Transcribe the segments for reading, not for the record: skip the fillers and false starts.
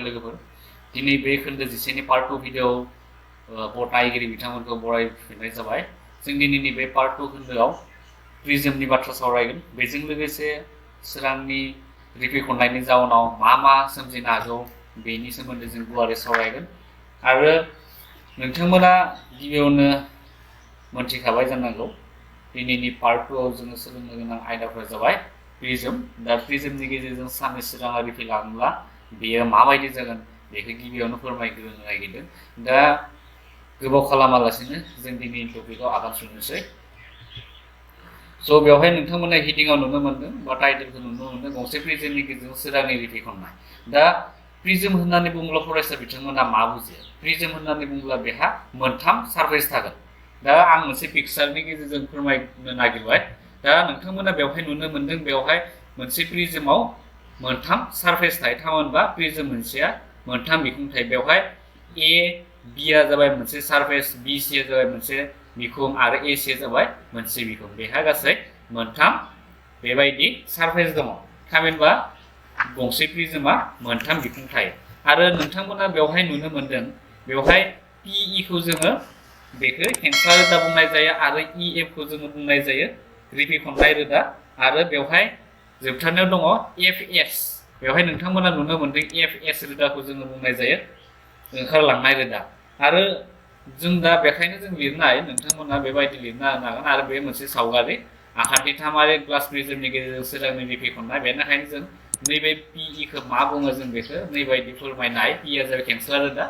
लोगोफोर दिनै बे खोन्दो 11नि पार्ट 2 भिडिअ नायगिरि बिथांमोनखौ बरायफिननाय जाबाय। जों दिनैनि बे पार्ट 2 खोन्दोआव प्रिजमनि बाथ्रा सावरायगोन। बेजों लोगोसे सोरांनि रिफिखननायनि जाउनाव मा सोमजिनो हागौ बेनि सोमोन्दै जों गुवारै सावरायगोन। आरो नोंथांमोना गिबियावनो मोनथिखाबाय जानांगौ दिनैनि पार्ट 2 आव जोङो सोलोंनो गोनां आयदाफोरा जाबाय प्रिजम। दा प्रिजमनि गेजेरजों साननि सोराङा रिफिलाङोब्ला बेयो माबायदि जागोन बेखौ गिबियावनो फोरमायग्रोनो नागिरदों। दा गोबाव खालामालासिनो जों दिनैनि टपिकआव आगान सुरनोसै। स' बेवहाय नोंथांमोना हेडिंआव नुनो मोनदों बा टाइटेलखौ नुनो मोनदों गंसे प्रिजमनि गेजेरजों सोरांनि रिफिखननाय। दा प्रिजम होननानै बुङोब्ला फरायसा बिथांमोना मा बुजियो? प्रिजम होननानै बुङोब्ला बेहा मोनथाम सारफेस थागोन। दा आं मोनसे पिक्सारनि गेजेरजों फोरमायनो नागिरबाय। दा नोंथांमोना बेवहाय नुनो मोनदों बेवहाय मोनसे प्रिजमाव मोनथाम सारफेस थायो। थामहिनबा प्रिजम मोनसेया मोनथाम बिखुं थायो। बेवहाय ए बिआ जाबाय मोनसे सारफेस, बि सिआ जाबाय मोनसे बिखुं आरो ए सिआ जाबाय मोनसे बिखुं। बेहा गासै मोनथाम बेबायदि सारफेस दङ। थामहिनबा गंसे प्रिजमा मोनथाम बिखुं थायो। आरो नोंथांमोना बेवहाय नुनो मोनदों बेवहाय पि इखौ जोङो बेखौ खेंख्रा रोदा बुंनाय जायो आरो इ एफखौ जोङो बुंनाय जायो रिफिखननाय रोदा। आरो बेवहाय जोबथारनायाव दङ एफ एस। बेवहाय नोंथांमोना नुनो मोनदों एफ एस रोदाखौ जोङो बुंनाय जायो ओंखारलांनाय रोदा। आरो जों दा बेखायनो जों लिरनो हायो नोंथांमोना बेबायदि लिरनो हागोन। आरो बे मोनसे सावगारि आखान्थिथामारि ग्लास प्रिजमनि गेजेरजों सोरांनि रिफिखननाय। बेनिखायनो जों नैबे पि इखौ मा बुङो जों बेखौ नैबायदि फोरमायनो हायो। पिआ जाबाय खेंस्ला रोदा,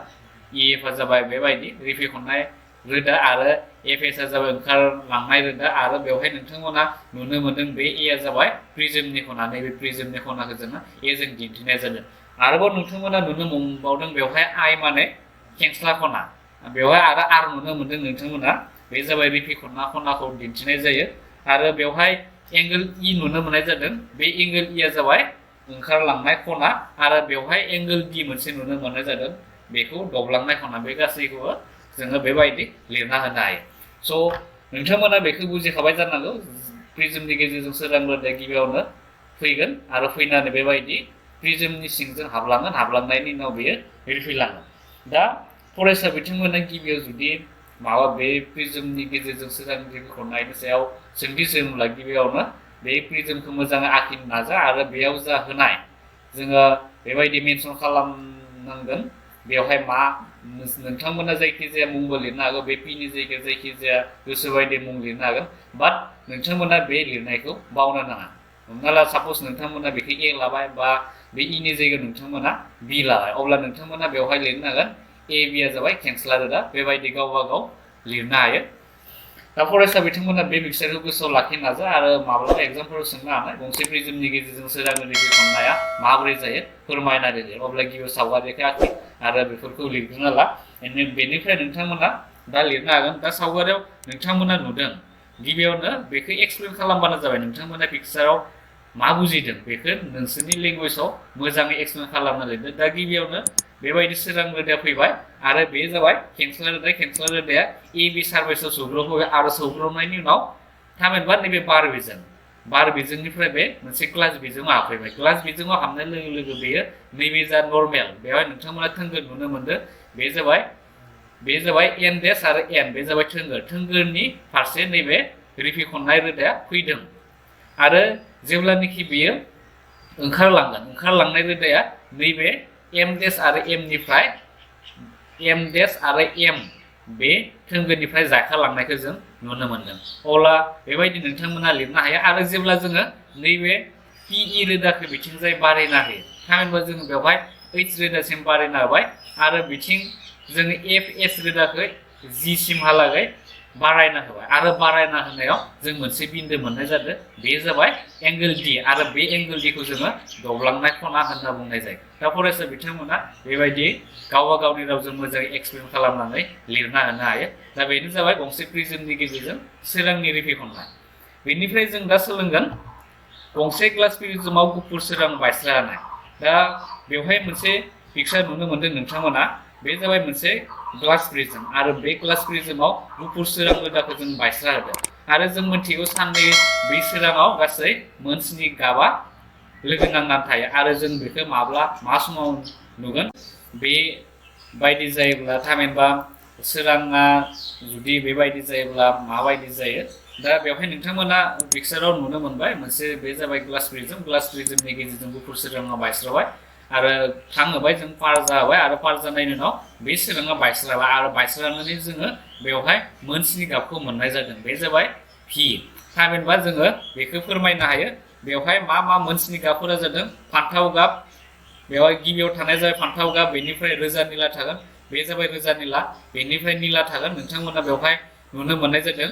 इ एफआ जाबाय बेबायदि रिफिखननाय रोदा आरो एफ एसआ जाबाय ओंखारलांनाय रोदा। आरो बेवहाय नोंथांमोना नुनो मोनदों बे एआ जाबाय प्रिजमनि खना। नैबे प्रिजमनि खनाखौ जोङो ए जों दिन्थिनाय जादों। आरोबाव नोंथांमोना नुनो मोनबावदों बेवहाय आइ माने खेंस्ला खना। बेवहाय आर नुनो मोनदों नोंथांमोना बे जाबाय रिफिखनना खनाखौ दिन्थिनाय जायो। आरो बेवहाय एंगोल इ नुनो मोननाय जादों। बे एंगोल इआ जाबाय ओंखारलांनाय खना। आरो बेवहाय एंगोल डि मोनसे नुनो मोननाय जादों बेखौ दबलांनाय खना। बे गासैखौबो जोङो बेबायदि लिरना होनो हायो। स' नोंथांमोना बेखौ बुजिखाबाय जानांगौ प्रिजमनि गेजेरजों सोरां रोदाया गिबियावनो फैगोन आरो फैनानै बेबायदि प्रिजमनि सिंजों हाबलांगोन। हाबलांनायनि उनाव बेयो रिफिलाङो। दा फरायसा बिथांमोना गिबियाव जुदि माबा बे प्रिजमनि गेजेरजों सोरांनि रिफिखननायनि सायाव सोंथि सोङोब्ला गिबियावनो बे प्रिजमखौ मोजाङै आखिनो नाजा आरो बेयाव जा होनाय जोङो बेबायदि मेनसन खालामनांगोन। बेवहाय मा नोंथांमोना जायखिजाया मुंबो लिरनो हागौ। बे पिनि जायगायाव जायखिजाया गोसोबायदि मुं लिरनो हागोन। बाट नोंथांमोना बे लिरनायखौ बावनो नाङा। हमना ला सापस नोंथांमोना बेखौ ए लाबाय बा बे इनि जायगायाव नोंथांमोना बि लाबाय, अब्ला नोंथांमोना बेवहाय लिरनो हागोन ए बिआ जाबाय खेंस्ला रोदा। बेबायदि गावबा गाव लिरनो हायो। दा फरायसा बिथांमोना बे पिक्सारखौ गोसोआव लाखिनो नाजा आरो माब्लाबा एग्जामफोराव सोंनो हानाय गंसे प्रिजमनि गेजेरजों सोरांनि रिफिखननाया माबोरै जायो फोरमायनानै लिर। अब्ला गिबियाव सावगारिखौ आखि आरो बेफोरखौ लिरग्रोना ला। बेनिफ्राय नोंथांमोना दा लिरनो हागोन। दा सावगारियाव नोंथांमोना नुदों गिबियावनो बेखौ एक्सप्लेन खालामबानो जाबाय। नोंथांमोना पिक्साराव मा बुजिदों बेखौ नोंसोरनि लेंगुवेजाव मोजाङै एक्सप्लेन खालामना लिरदो। दा गिबियावनो बेबायदि सोरां रोदाया फैबाय आरो बे जाबाय खेंस्ला रोदा। खेंस्ला रोदाया ए बि सारफेसाव सौग्रावफैबाय आरो सौग्रावनायनि उनाव थामहिनबा नैबे बार बिजों, बार बिजोंनिफ्राय बे मोनसे ग्लास बिजोङाव हाबफैबाय। ग्लास बिजोङाव हाबनाय लोगो लोगो बेयो नैबे जा नर्मेल बेवहाय नोंथांमोना थोंगोर नुनो मोनदों। बे जाबाय एन देश आरो एन बे जाबाय थोंगोर। थोंगोरनि फारसे नैबे रिफिखननाय रोदाया फैदों। आरो जेब्लानोखि बेयो ओंखारलांगोन, ओंखारलांनाय रोदाया नैबे एम देश आरो एमनिफ्राय एम देश आरो एम बे थोंगोरनिफ्राय जाखालांनायखौ जों नुनो मोनदों। अब्ला बेबायदि नोंथांमोना लिरनो हायो। आरो जेब्ला जोङो नैबे पि इ रोदाखौ बिथिंजाय बारायना होयो, थामहिनबा जोङो बेवहाय ओइस रोदासिम बारायना होबाय आरो बिथिं जोङो एफ एस रोदाखौ जि सिमहालागै बारायना होबाय। आरो बारायना होनायाव जों मोनसे बिन्दो मोननाय जादों बे जाबाय एंगोल डि। आरो बे एंगोल डिखौ जोङो दबलांनाय खना होनना बुंनाय जायो। दा फरायसा बिथांमोना बेबायदि गावबा गावनि रावजों मोजाङै एक्सप्लेन खालामनानै लिरना होनो हायो। दा बेनो जाबाय गंसे प्रिजमनि गेजेरजों सोरांनि रिफिखननाय। बेनिफ्राय जों दा सोलोंगोन गंसे ग्लास प्रिजमाव गुफुर सोरां बायस्रा होनाय। दा बेवहाय मोनसे पिक्सार नुनो मोनदों नोंथांमोना। बे जाबाय मोनसे ग्लास प्रिजम आरो बे ग्लास प्रिजमाव गुफुर सोरां रोदाखौ जों बायस्रा होदों। आरो जों मिथिगौ साननि बै सोराङाव गासै मोन 7 गाबा लोगो नांनानै थायो। आरो जों बेखौ माब्ला मा समाव नुगोन बेबायदि जायोब्ला थामहिनबा सोराङा जुदि बेबायदि जायोब्ला माबायदि जायो दा बेवहाय नोंथांमोना पिक्साराव नुनो मोनबाय मोनसे बे जाबाय ग्लास प्रिजमनि गेजेरजों गुफुर सोराङा बायस्राबाय आरो थाङोबाय जों पार जाबाय आरो पार जानायनि उनाव बे सोराङा बायस्राबाय आरो बायस्रानानै जोङो बेवहाय मोनसेनि गाबखौ मोननाय जादों बे जाबाय भि थामहिनबा जोङो बेखौ फोरमायनो हायो बेवहाय मा मोनसेनि गाबफोरा जादों फान्थाव गाब बेवहाय गिबियाव थानाय जाबाय फान्थाव गाब बेनिफ्राय रोजा निला थागोन बे जाबाय रोजा निला बेनिफ्राय निला थागोन नोंथांमोना बेवहाय नुनो मोननाय जादों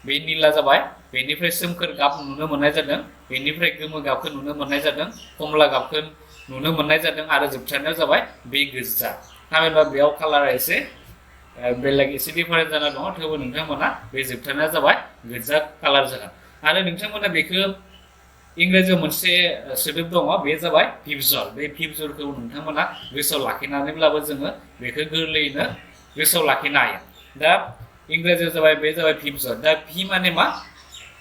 बे निला जाबाय बेनिफ्राय सोमखोर गाब नुनो मोननाय जादों बेनिफ्राय गोमो गाबखौ नुनो मोननाय जादों कमला गाबखौ नुनो मोननाय जादों आरो जोबथारनायाव जाबाय बे गोजा थामहिनबा बेयाव कालारा एसे बेलेग एसे डिफारेन्ट जाना दङ थेवबो नोंथांमोना बे जोबथारनाया जाबाय गोजा कालार जागोन आरो नोंथांमोना बेखौ इंराजियाव मोनसे सोदोब दङ बे जाबाय भिबजल बे भिबजलखौ नोंथांमोना गोसोआव लाखिनानैब्लाबो जोङो बेखौ गोरलैयैनो गोसोआव लाखिनो हायो दा इंराजियाव जाबाय बे जाबाय भिबजल दा भि माने मा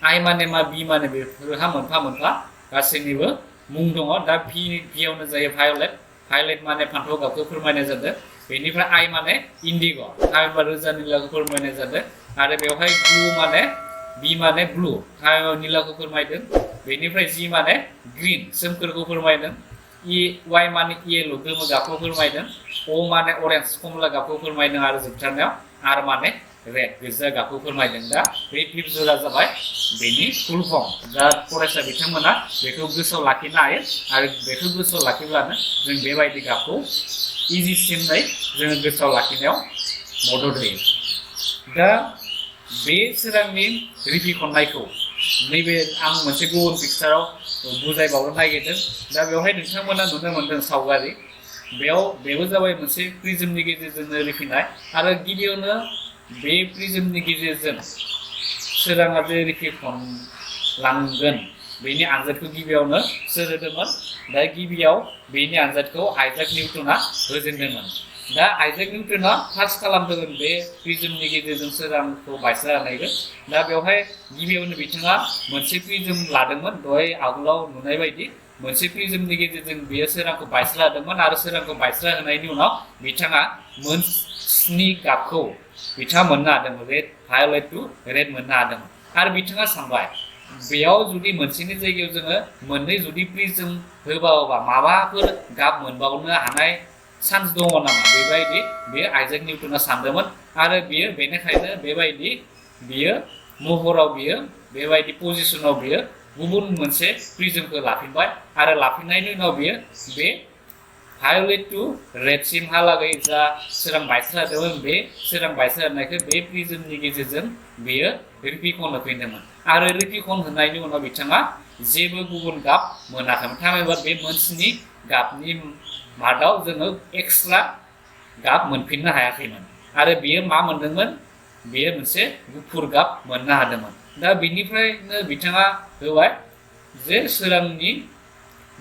आइ माने मा बि माने बेफोरहा मोनफा मोनफा गासैनिबो मुं दङ दा भियावनो जायो भायलेट माने फान्थाव गाबखौ फोरमायनाय जादों बेनिफ्राय आइ माने इन्डिग' थामहिनबा रोजा निलाखौ फोरमायनाय जादों आरो बेवहाय ब्लु माने बि माने ब्लु थामहिनबा निलाखौ फोरमायदों बेनिफ्राय जि माने ग्रीन सोमखोरखौ फोरमायदों वाइ माने येलो गोमो गाबखौ फोरमायदों अ माने अरेन्ज कमला गाबखौ फोरमायदों आरो जोबथारनायाव आर माने रेड गोजा गाबखौ फोरमायदों दा बे भिबजला जाबाय बेनि फुल फर्म दा फरायसा बिथांमोना बेखौ गोसोआव लाखिनो हायो आरो बेखौ गोसोआव लाखिब्लानो जों बेबायदि गाबखौ इजिसिनै जोङो गोसोआव लाखिनायाव मदद होयो दा बे सोरांनि रिफिखननायखौ नैबे आं मोनसे गुबुन पिक्साराव बुजायबावनो नागिरदों दा बेवहाय नोंथांमोना नुनो मोनदों सावगारि बेबो जाबाय मोनसे प्रिजमनि गेजेरजोंनो रिफिनाय आरो गिबियावनो बे प्रिजमनि गेजेरजों सोराङा जे रिफिखनलांगोन बेनि आनजादखौ गिबियावनो सोर होदोंमोन दा गिबियाव बेनि आनजादखौ आइजाक निउटना होजेनदोंमोन दा आइजाक निउटना फार्स्ट खालामदोंमोन बे प्रिजमनि गेजेरजों सोरांखौ बायस्रा होनायखौ दा बेवहाय गिबियावनो बिथाङा मोनसे प्रिजम लादोंमोन दहाय आगोलाव नुनाय बायदि मोनसे प्रिजमनि गेजेरजों बेयो सोरांखौ बायस्रा होदोंमोन आरो सोरांखौ बायस्रा होनायनि उनाव बिथाङा मोनस्नि गाबखौ बिथाङा मोननो हादोंमोन भायलेट टु रेड मोननो हादोंमोन आरो बिथाङा सानबाय बेयाव जुदि मोनसेनि जायगायाव जोङो मोननै जुदि प्रिजम होबावोबा माबाफोर गाब मोनबावनो हानाय चान्स दङ नामा बेबायदि बेयो आइजाक निउटना सानदोंमोन आरो बियो बेनिखायनो बेबायदि बियो महराव बियो बेबायदि पजिसनाव बियो गुबुन मोनसे प्रिजमखौ लाफिनबाय आरो लाफिननायनि उनाव बियो बे भायलेट टु रेडसिमहालागै जा सोरां बायस्रा होदोंमोन बे सोरां बायस्रा होनायखौ बे प्रिजमनि गेजेरजों बियो रिफिखन होफिनदोंमोन आरो रिफिखन होनायनि उनाव बिथाङा जेबो गुबुन गाब मोनाखैमोन थामहिनबा बे मोनस्नि गाबनि मादाव जोङो एक्सट्रा गाब मोनफिननो हायाखैमोन आरो बियो मा मोनदोंमोन बियो मोनसे गुफुर गाब मोननो हादोंमोन दा बिनिफ्रायनो बिथाङा होबाय जे सोरांनि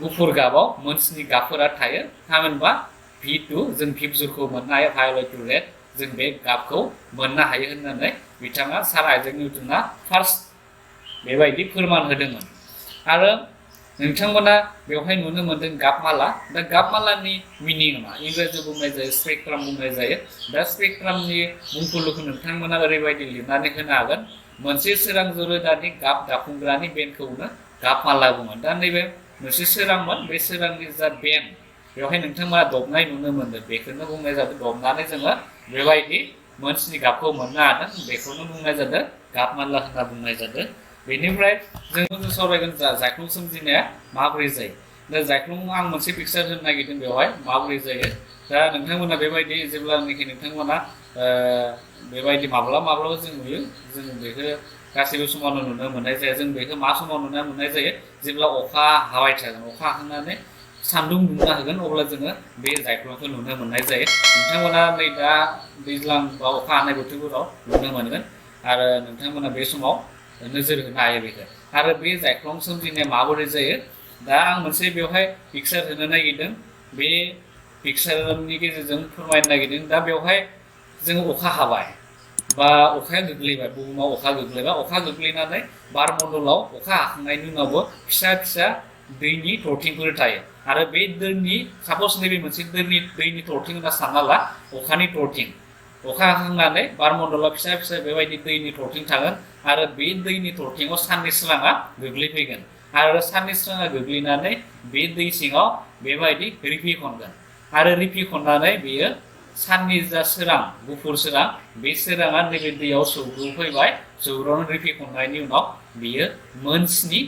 गुफुर गाबाव मोनस्नि गाबफोरा थायो थामहिनबा भि2 जों भिबजलखौ मोननो हायो भायलेट टु रेड जों बे गाबखौ मोननो हायो होननानै बिथाङा सार आइजाक निउटना फार्स्ट बेबायदि फोरमान होदोंमोन आरो नोंथांमोना बेवहाय नुनो मोनदों गाबमाला दा गाबमालानि मिनिं मा इंराजियाव बुंनाय जायो स्पेक्ट्राम बुंनाय जायो दा स्पेक्ट्रामनि बुंफुरलुखौ नोंथांमोना ओरैबायदि लिरनानै होनो हागोन मोनसे सोरां रोदानि गाब दाफुंग्रानि बेन्डखौनो गाबमाला बुङो दा नैबे मोनसे सोरांमोन बे सोरांनि जा बेन्ड बेवहाय नोंथांमोना दबनाय नुनो मोनदों बेखौनो बुंनाय जादों दबनानै जोङो बेबायदि मोनस्नि गाबखौ मोननो हादों बेखौनो बुंनाय जादों गाबमाला होनना बुंनाय जादों बेनिफ्राय जों सावरायगोन जायख्लं सोमजिनाया माबोरै जायो दा जायख्लं आं मोनसे पिक्सार होनो नागिरदों बेवहाय माबोरै जायो दा नोंथांमोना बेबायदि जेब्लानाखि नोंथांमोना बेबायदि माब्लाबा जों नुयो जों बेखौ गासैबो समावनो नुनो मोननाय जाया जों बेखौ मा समाव नुनो मोननाय जायो जेब्ला अखा हाबाय थागोन अखा हाखांनानै सान्दुं दुंना होगोन अब्ला जोङो बे जायख्लंखौ नुनो मोननाय जायो नोंथांमोना नै दा दैज्लां बा अखा हानाय बोथोरफोराव नुनो मोनगोन आरो नोंथांमोना बे समाव नोजोर होनो हायो बेखौ आरो बे जायख्लं सोमजिनाया माबोरै जायो दा आं मोनसे बेवहाय पिक्सार होनो नागिरदों बे पिक्सारनि गेजेरजों फोरमायनो नागिरदों दा बेवहाय जोङो अखा हाबाय बा अखाया गोग्लैबाय बुहुमाव अखा गोग्लैनानै बारमण्डलाव अखा हाखांनायनि उनावबो फिसा फिसा दैनि थरथिंफोर थायो आरो बे दैनि सापस नैबे मोनसे दैनि थरथिं होनना सानना ला अखानि थरथिं अखा हाखांनानै बारमण्डलाव फिसा फिसा बेबायदि दैनि थरथिं थागोन आरो बे दैनि थरथिङाव साननि सोराङा गोग्लैफैगोन आरो साननि सोराङा गोग्लैनानै बे दै सिङाव बेबायदि रिफिखनगोन आरो रिफिखननानै बेयो साननि जा सोरां गुफुर सोरां बे सोराङा नैबे दैयाव सौग्रावफैबाय सौग्रावनानै रिफिखननायनि उनाव बियो मोनस्नि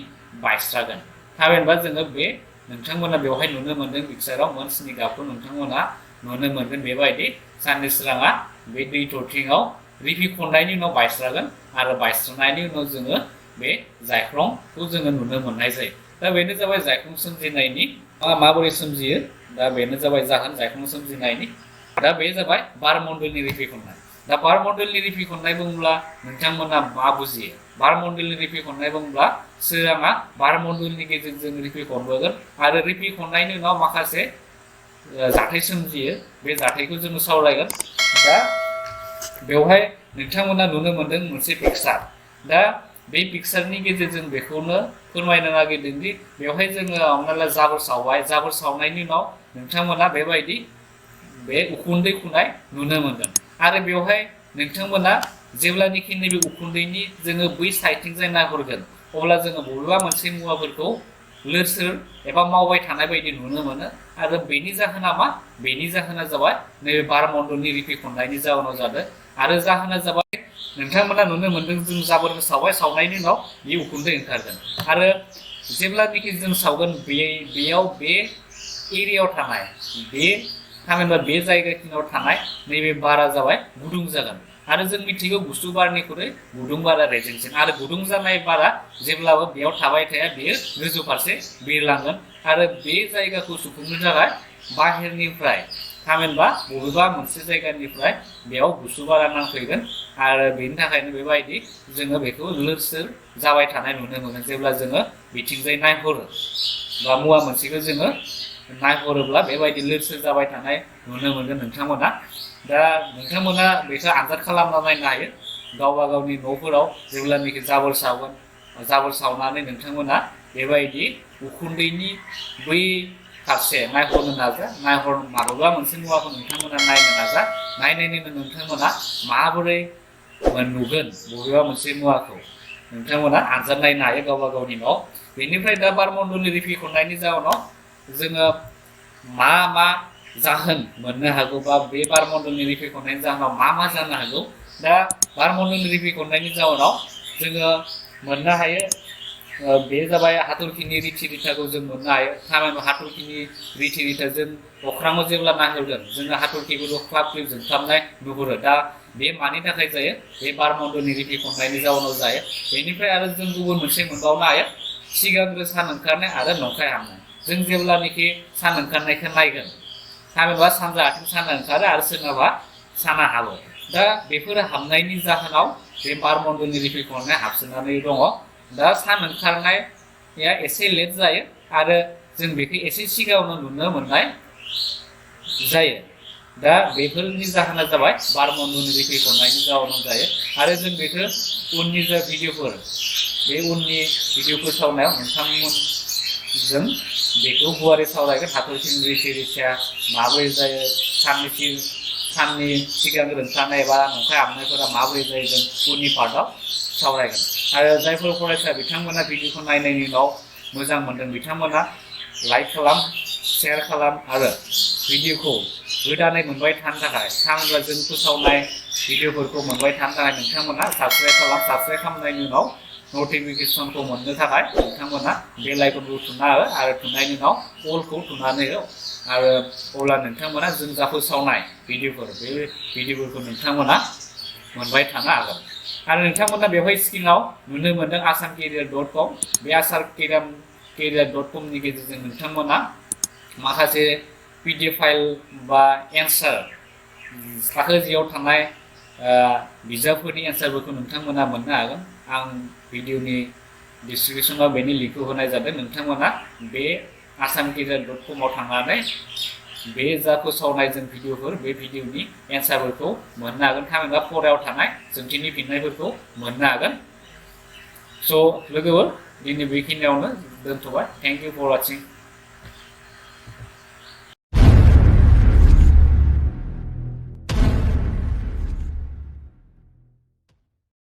बायस्रागोन थामहिनबा जोङो बे नोंथांमोना बेवहाय नुनो मोनदों पिक्साराव मोनस्नि गाबखौ नोंथांमोना नुनो मोनगोन बेबायदि साननि सोराङा बे दै थरथिङाव रिफिखननायनि उनाव बायस्रागोन आरो बायस्रानायनि उनाव जोङो बे जायख्लंखौ जोङो नुनो मोननाय जायो दा बेनो जाबाय जायख्लं सोमजिनायनि माबोरै सोमजियो दा बेनो जाबाय जाहोन जायख्लं सोमजिनायनि दा बे जाबाय बारमण्डलनि रिफिखननाय दा बारमण्डलनि रिफिखननाय बुङोब्ला नोंथांमोना मा बुजियो बारमण्डलनि रिफिखननाय बुङोब्ला सोराङा बारमण्डलनि गेजेरजों रिफिखनबोगोन आरो रिफिखननायनि उनाव माखासे जाथाय सोमजियो बे जाथायखौ जोङो सावरायगोन दा बेवहाय नोंथांमोना नुनो मोनदों मोनसे पिक्सार दा बे पिक्सारनि गेजेरजों बेखौनो फोरमायनो नागिरदों दि बेवहाय जोङो हमना ला जाबोर सावबाय जाबोर सावनायनि उनाव नोंथांमोना बेबायदि बे उखुन्दै खुनाय नुनो मोनगोन आरो बेवहाय नोंथांमोना जेब्लानोखि नैबे उखुन्दैनि जोङो बै साइडथिंजाय नाहरगोन अब्ला जोङो बबेबा मोनसे मुवाफोरखौ लोरसोर एबा मावबाय थानाय बायदि नुनो मोनो आरो बेनि जाहोना मा बेनि जाहोना जाबाय नैबे बारमण्डलनि रिफिखननायनि जाहोनाव जादों आरो जाहोना जाबाय नोंथांमोना नुनो मोनदों जों जाबोरखौ सावबाय सावनायनि उनाव बे उखुन्दै ओंखारगोन आरो जेब्लानोखि जों सावगोन बेयाव बे एरियायाव थानाय बे थामहिनबा बे जायगाखिनियाव थानाय नैबे बारा जाबाय गुदुं जागोन आरो जों मिथिगौ गुसु बारनिख्रुइ गुदुं बारा रेजेंसिन आरो गुदुं जानाय बारा जेब्लाबो बेयाव थाबाय थाया बेयो गोजौ फारसे बिरलांगोन आरो बे जायगाखौ सुफुंनो थाखाय बाहेरनिफ्राय थामहिनबा बबेबा मोनसे जायगानिफ्राय बेयाव गुसु बारा नांफैगोन आरो बेनि थाखायनो बेबायदि जोङो बेखौ लोरसोर जाबाय थानाय नुनो मोनो जेब्ला जोङो बिथिंजाय नायहरो बा मुवा मोनसेखौ जोङो नायहरोब्ला बेबायदि लोरसोर जाबाय थानाय नुनो मोनगोन नोंथांमोना दा नोंथांमोना बेखौ आनजाद खालामना नायनो हायो गावबा गावनि न'फोराव जेब्लानोखि जाबोर सावगोन जाबोर सावनानै नोंथांमोना बेबायदि उखुन्दैनि बै फारसे नायहरनो नाजा माबेबा मोनसे मुवाखौ नोंथांमोना नायनो नाजा नायनायनि उनाव नोंथांमोना माबोरै नुगोन बबेबा मोनसे मुवाखौ नोंथांमोना आनजाद नायनो हायो गावबा गावनि न'आव बेनिफ्राय दा बारमण्डलनि रिफिखननायनि जाउनाव जोङो मा मा जाहोन मोननो हागौ बा बे बारमण्डलनि रिफिखननायनि जाहोनाव मा जानो हागौ दा बारमण्डलनि रिफिखननायनि जाउनाव जोङो मोननो हायो बे जाबाय हाथरखिनि रिथि रिथाखौ जों मोननो हायो थामहिनबा हाथरखिनि रिथि रिथाजों अख्राङाव जेब्ला नाहरगोन जोङो हाथरखिखौ ख्लाब ख्लिब जोंख्लाबनाय नुहुरो दा बे मानि थाखाय जायो बे बारमण्डलनि रिफिखननायनि जाउनाव जायो बेनिफ्राय आरो जों गुबुन मोनसे मोनबावनो हायो सिगांग्रो सान ओंखारनाय आरो नंखाय हाबनाय जों जेब्लानोखि सान ओंखारनायखौ नायगोन थामहिनबा सानजा आथिं साना ओंखारो आरो सोरनाबा साना हाबो दा बेफोर हाबनायनि जाहोनाव बे बारमण्डलनि रिफिखननाया हाबसोनानै दङ दा सान ओंखारनाया एसे लेट जायो आरो जों बेखौ एसे सिगाङावनो नुनो मोननाय जायो दा बेफोरनि जाहोना जाबाय बारमण्डलनि रिफिखननायनि जाहोनाव जायो आरो जों बेखौ उननि जा भिडिअफोर बे उननि भिडिअफोर सावनायाव नोंथांमोनजों बेखौ गुवारै सावरायगोन हाथरखिनि रिथि रिथिया माबोरै जायो साननि सिगांग्रो ओंखारनाय एबा नंखाय हाबनायफोरा माबोरै जायो जों उननि पार्टआव सावरायगोन आरो जायफोर फरायसा बिथांमोना भिडिअखौ नायनायनि उनाव मोजां मोनदों बिथांमोना लाइक खालाम शेयार खालाम आरो भिडिअखौ गोदानै मोनबाय थानो थाखाय थामहिनबा जों फोसावनाय भिडिअफोरखौ मोनबाय थानो थाखाय नोंथांमोना साबस्क्राइब खालामनायनि उनाव नटिफिकेसनखौ मोननो थाखाय नोंथांमोना बेल आइकनखौ थुना हो आरो थुनायनि उनाव अलखौ थुनानै हो आरो अब्ला नोंथांमोना जों जा फोसावनाय भिडिअफोर बे भिडिअफोरखौ नोंथांमोना मोनबाय थानो हागोन आरो नोंथांमोना बेवहाय स्क्रिनाव नुनो मोनदों asamcareer.com बे asamcareer.com नि गेजेरजों नोंथांमोना माखासे PDF फाइल बा एन्सार थाखो जियाव थानाय बिजाबफोरनि एन्सारफोरखौ नोंथांमोना मोननो हागोन आं भिडिअनि डिसक्रिपसनाव बेनि लिंकखौ होनाय जादों नोंथांमोना बे asamcareer.com आव थांनानै बे जा फोसावनाय जों भिडिअफोर बे भिडिअनि एन्सारफोरखौ मोननो हागोन थामहिनबा फरायाव थानाय सोंथिनि फिननायफोरखौ मोननो हागोन स' लोगोफोर दिनै बेखिनियावनो दोनथ'बाय। Thank you for वाचिं।